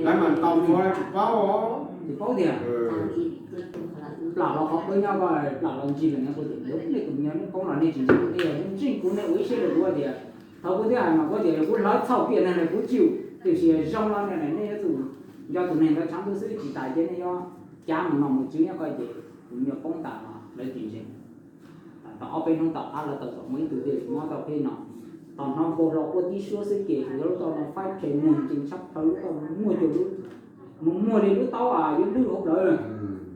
Lawv mas tau mus tsis paub. Tsis paub tiag. Plam los qhov qub nyob ko, plam los ntsis lawm nyob kuv tias, nej tus me nyuam nej poob los nej tsis ntseeg kuv, nej yog ntseeg kuv nej ua ib siab rau kuv tias, thaum kuv twb hais mas kuv tias yog kuv hlawv txhauj piam neeg los kuv tsis, tiam sis zoo los nej yuav tsum nco tus neeg ntawd tshav ntuj xwb, tsis tas ces nej yuav cav mus nom mus tswv nyob ko ces tus me nyuam poob tas los lawv tsis ntseeg. Tau ob peb hnub tom qab lawv tau txom muaj ib tug thiaj li mob tau peb no. Tau hnov npau hlo quaj tib suab xwb ces yog lub tau no faib phem muag nce tshab plaws, lub tau muag cuag lub, mus muag li lub taub yuav lwj hauv plawv.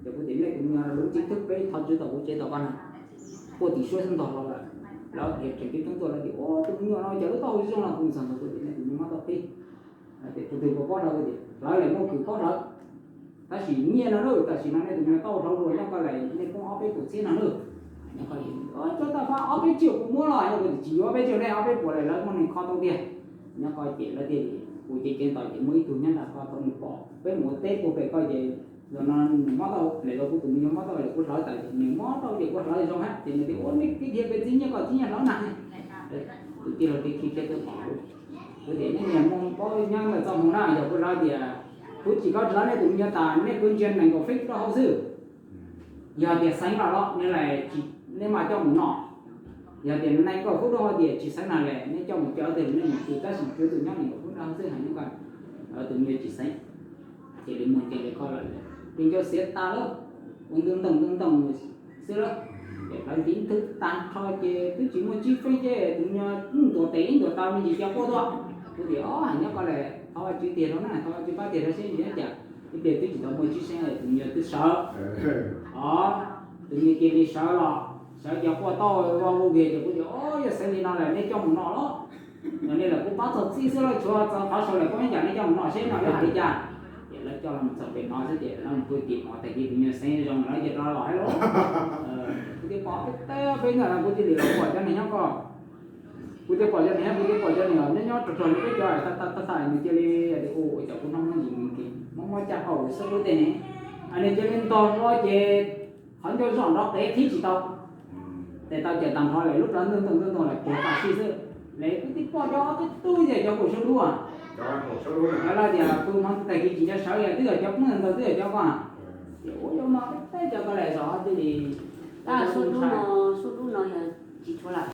Ces kuv tias nej tus me nyuam lub txim thwb peb thov tswv tau kuv tsev tau koj na. Quaj tim suab xwb ntog hlo lawm. Lawv dhia tseem ceeb coob tuaj lawv tias, ua tus me nyuam no cas lub taub hau zoo no, kuv txog ntawd kuv tias nej tus me nyuam mob tau peb. Tias tus twg puas paub hlawv, kuv tias hlawv lawm muaj kws paub hlawv. Tab sis nyiaj no lawm, tam sim no nej tus me nyuam tau hlawv dua nyob ko lawm nej poob ob peb puas txhiab no lawm. Nyob ko, tsuav tau pab ob peb tsiaum kuv muab los, yog kuv tias tsis yuav ob peb tsiaum nej ob peb puas lawm lawv muaj neeg kho tau tiag. Nyob ko ces lawv thiaj li, kuv ceev ceev tos ces muaj ib tug nyob nram ko tau mus pom peb mus ua teb puag pem ko ces zaum no nws mob tau lawm, kuv tus me nyuam mob tau lawm kuv hlawv tas ces nws mob tau ces kuv hlawv zoo hab ces nws tias ua nej kwv dhia peb txib nyiaj ko txib nyiaj hlawv na. Tus tij laug tib khi thiab tuaj pom kuv, kuv tias nej niam mus paub nyob ntawm txoj hmoo na, yog kuv hlawv tias kuv tsis kov hlawv nej tus me nyuam tas nej kuv ntsia nees nkaum feeb rau hauv xwb. Yog tias xeev los los nws lam, nej mam coj mus nom. Yog tias nees nkaum feeb rau hauv tias tsis xeev na lawm nej coj mus cov twg nej mus tsis, tab sis tsuav tus nyob nees nkaum feeb rau hauv xwb hais nyob ko. Tus me nyuam tsis xeev, cia li mus cia li kho lawm, tus me nyuam xiav tas lawm, ua ntu ntoos ntu ntoos xwb lawm. Ces lawv ntiv nthwv tag nrho ces twb tsis muaj tsib feeb ces tus me nyuam ntuas tes ib ntuas taw me ntsis cia quaj tuaj. Kuv tias o, hais nyob ko lawm thov Vajtswv tiag rau na, thov Vajtswv pab tiag rau seb nyob cas, ib pliag twb tsis tau muaj tsib feeb tus me nyuam twb sawv. O, tus me nyuam cia li sawv los, sawv cia quaj tau ua ua vias ces kuv tias o, yog xeev li no lawm nej coj mus nom los. Yog li lawm kuv pab txog txij xwb los tsuav txog qhov saud lawm kuv ib yam nej coj mus nom seb no yuav hais li cas. Ces lawv coj los txog pem no xwb ces lawv mus pw tim mov tag kis tus me nyuam xeev zoo lawm ces rov los hais los. Kuv thiaj pom peb teb peb ntawm no kuv cia li los pom cov neeg nyob ko. Kuv thiaj pom cov neeg nyob, kuv thiaj pom cov neeg nyob nyob rog rog li peb cov tag tag tag nws cia li ua ua cas kuv hnov muab ntsis mus kev mob mob caj qaum xwb lub tej ne. Nws cia li ntog hlo ces qhov ncauj zoj nrov qev qhib tsis tau. Tes taw cawm tag nrho lawm lub plawv ntuj ntoos ntuj ntoos lawm puag tam sim xwb. Lawv kuv thiaj pom cov tib tug yog cov kaum saud lub. Cov lawv tias pw hmo tag kis tsis nco sawv yog twb yog cov poob ntawd twb yog cov ko. Ces ua yuav mas peb teb cov ko lawm zos cia li. Tab sis suab dub no yog tsis tshuav lawm.